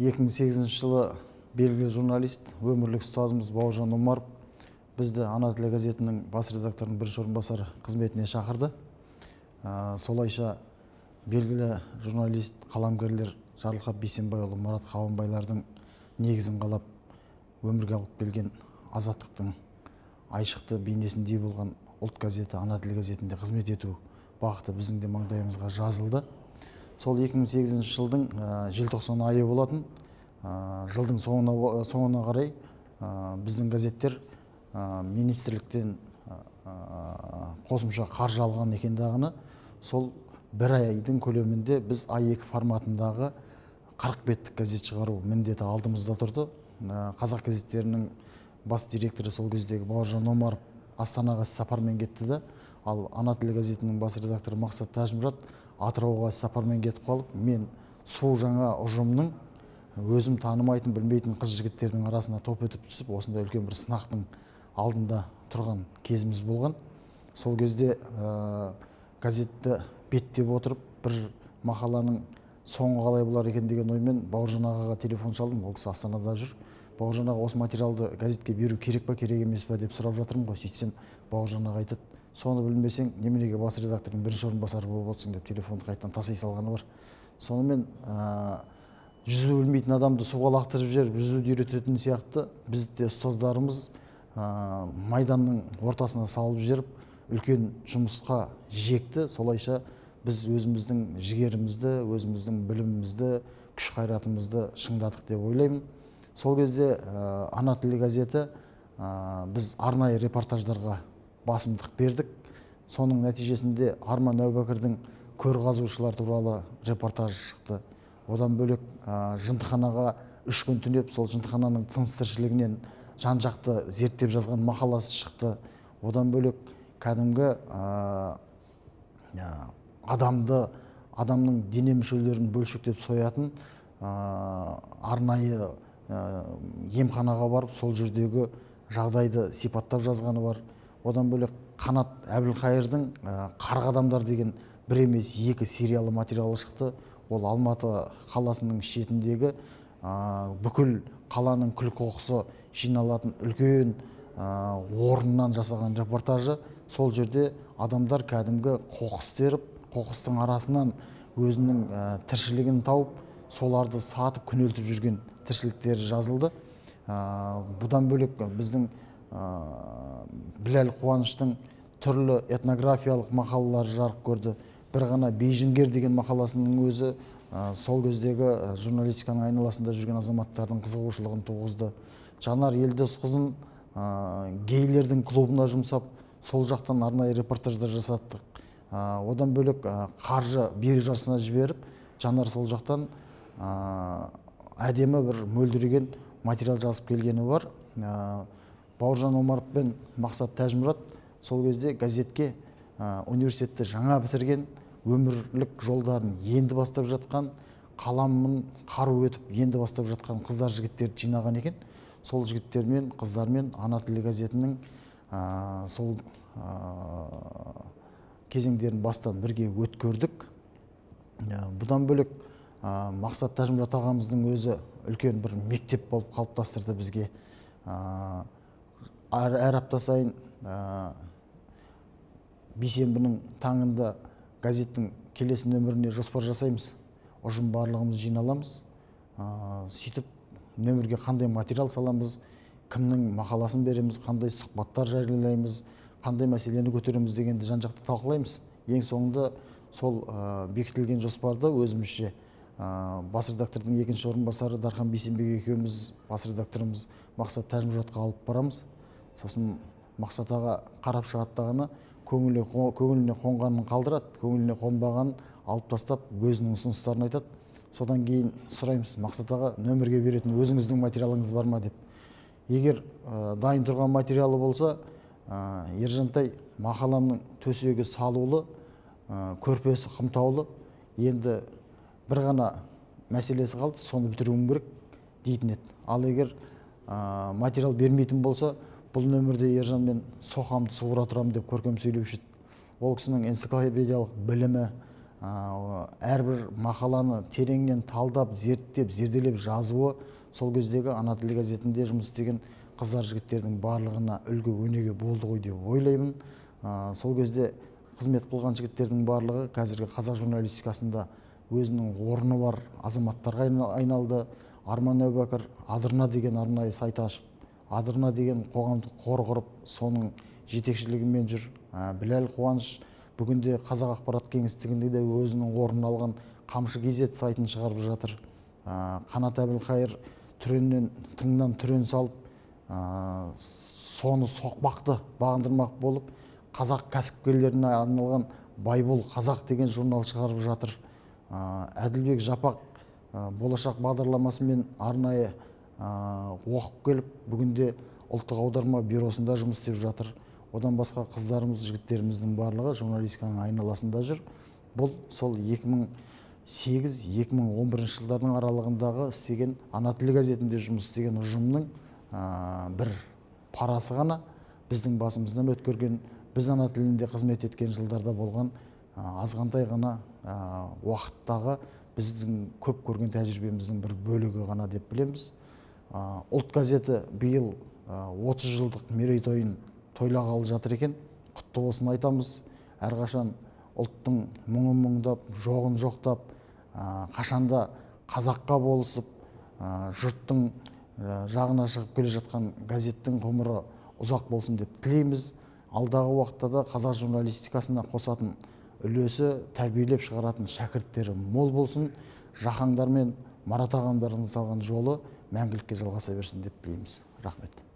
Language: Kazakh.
2008 жылы белгілі журналист, өмірлік ұстазымыз Бауыржан Омаров бізді «Ана тілі» газетінің бас редакторының бірінші орынбасары қызметіне шақырды. Солайша белгілі журналист, қаламгерлер Жарылқап Бейсенбайұлы, Марат Қабанбайлардың негізін қалап, өмірге алып келген азаттықтың айшықты бейнесіндей болған ұлт газеті «Ана тілі» газетінде қызмет ету бақыты біздің де маңдайымызға жазылды. Сол 2008 жылдың желтоқсан айы болатын. Жылдың соңына қарай біздің газеттер министрліктен қосымша қаржы алған екен дағыны, сол бір айдың көлемінде біз А2 форматындағы 40 беттік газет шығару міндеті алдымызда тұрды. Қазақ газеттерінің бас директоры сол кездегі Бауыржан Омаров Астанаға сапармен кетті де, ал «Ана тілі» газетінің бас редакторы Мақсат Тәжімұрат Атырауға сапармен кетіп қалып, мен су жаңа ұжымның өзім танымайтын, білмейтін қыз жігіттердің арасына топ етіп түсіп, осындай үлкен бір сынақтың алдында тұрған кезіміз болған. Сол кезде газетті беттеп отырып, бір мақаланың соңы қалай болар екен деген оймен Бауыржан ағаға телефон шалдым. Ол кісі Астанада жүр. «Бауыржан аға, осы материалды газетке беру керек па, керек емес па?» деп сұрап жатырмын ғой. Сөйтсем, Бауыржан аға айтады: «Соны білмесең, неменеге бас редактордың бірінші орынбасары болып отырсың?» – деп телефонды қайтадан тастай салғаны бар. Сонымен жүзу білмейтін адамды суға лақтырып жіберіп, жүзуді үйрететін сияқты, бізді де ұстаздарымыз майданның ортасына салып жіберіп, үлкен жұмысқа жекті. Солайша біз өзіміздің жігерімізді, өзіміздің білімімізді, күш қайратымызды шыңдадық деп ойлаймын. Сол кезде «Ана тілі» газеті біз арнайы репортаждарға басымдық бердік. Соның нәтижесінде Арман Әубәкірдің көр қазушылар туралы репортажы шықты. Одан бөлек жындыханаға 3 күн түнеп, сол жындыхананың тыныс тіршілігінен жан жақты зерттеп жазған мақаласы шықты. Одан бөлек кәдімгі адамды, адамның дене мүшелерін бөлшектеп соятын арнайы емханаға барып, сол жердегі жағдайды сипаттап жазғаны бар. Одан бөлек Қанат Әбілқайырдың «Қарға адамдар» деген бір емес, екі сериалы материалы шықты. Ол Алматы қаласының шетіндегі бүкіл қаланың күл қоқысы жиналатын үлкен орнынан жасаған репортажы. Сол жерде адамдар кәдімгі қоқыс теріп, қоқыстың арасынан өзінің тіршілігін тауып, соларды сатып күнелтіп жүрген тіршіліктері жазылды. Бұдан бөлек біздің Біләл Қуаныштың түрлі этнографиялық мақалалары жарық көрді. Бір ғана «Бейжіңгер» деген мақаласының өзі сол кездегі журналистиканың айналасында жүрген азаматтардың қызығушылығын туғызды. Жанар Елдосқызын гейлердің клубына жұмсап, сол жақтан арнайы репортаждар жасаттық. Одан бөлек қаржы биржасына жіберіп, Жанар сол жақтан әдемі бір мөлдіреген материал жазып келгені бар. Бауыржан Омаров пен Мақсат Тәжімұрат сол кезде газетке университетті жаңа бітірген, өмірлік жолдарын енді бастап жатқан, қаламын қару етіп енді бастап жатқан қыздар, жігіттерді жинаған екен. Сол жігіттермен, қыздармен «Ана тілі» газетінің сол кезеңдерін бастан бірге өткердік. Бұдан бөлек Мақсат Тәжімұрат ағамыздың өзі үлкен бір мектеп болып қалыптастырды бізге. Әр апта сайын бейсенбінің таңында газеттің келесі нөміріне жоспар жасаймыз. Ұжым барлығымыз жиналамыз. Сөйтіп нөмірге қандай материал саламыз, кімнің мақаласын береміз, қандай сұхбаттар жариялаймыз, қандай мәселені көтереміз дегенді жан жақты талқылаймыз. Ең соңында сол бекітілген жоспарды өзімізше бас редактордың екінші орынбасары Дархан Бейсенбек екеуміз бас редакторымыз Мақсат Тәжімұратқа алып барамыз. Сосын Мақсат аға қарап шығады дағыны, көңіліне қонғанын қалдырады, көңіліне қонбағанын алып тастап, өзінің ұсыныстарын айтады. Содан кейін сұраймыз: «Мақсат аға, нөмірге беретін өзіңіздің материалыңыз бар ма?» – деп. Егер дайын тұрған материалы болса, «Ержантай, мақаламның төсегі салулы, көрпесі қымтаулы, енді бір ғана мәселесі қалды, соны бітіруім керек», – дейтін еді. Ал егер материал бермейтін болса, «Бұл нөмірде, Ержан, мен соқамды суыра тұрамын», – деп көркем сөйлеуші еді. Ол кісінің энциклопедиялық білімі. Әрбір мақаланы тереңнен талдап, зерттеп, зерделеп жазуы сол кездегі «Ана тілі» газетінде жұмыс істеген қыздар жігіттердің барлығына үлгі өнеге болды ғой деп ойлаймын. Сол кезде қызмет қылған жігіттердің барлығы қазіргі қазақ журналистикасында өзінің орны бар азаматтарға айналды. Арман Әубәкір «Адырна» деген арнайы сайт ашып, «Адырна» деген қоғамдық қор құрып, соның жетекшілігімен жүр. Біләл Қуаныш бүгінде қазақ ақпарат кеңістігінде де өзінің орнын алған «Қамшы KZ» сайтын шығарып жатыр. Қанат Әбілқайыр түреннен тыңнан түрен салып, соны соқпақты бағындырмақ болып, қазақ кәсіпкерлеріне арналған «Байбол қазақ» деген журнал шығарып жатыр. Әділбек Жапақ «Болашақ» бағдарламасымен арнайы оқып келіп, бүгінде ұлттық аударма бюросында жұмыс істеп жатыр. Одан басқа қыздарымыз, жігіттеріміздің барлығы журналистиканың айналасында жүр. Бұл сол 2008-2011 жылдардың аралығындағы істеген, «Ана тілі» газетінде жұмыс істеген ұжымның бір парасы ғана, біздің басымыздан өткерген, біз ана тілінде қызмет еткен жылдарда болған азғантай ғана уақыттағы біздің көп көрген тәжірибеміздің бір бөлігі ғана деп білеміз. «Ұлт» газеті биыл 30 жылдық мерейтойын тойлағалы жатыр екен, құтты болсын айтамыз. Әрқашан ұлттың мұңын мұңдап, жоғын жоқтап, қашанда қазаққа болысып, жұрттың жағына шығып келе жатқан газеттің ғұмыры ұзақ болсын деп тілейміз. Алдағы уақытта да қазақ журналистикасына қосатын үлесі, тәрбиелеп шығаратын шәкірттері мол болсын. Жақаңдар мен Марат ағамдардың салған жолы мәңгілікке жалғаса берсін деп тілейміз. Рахмет.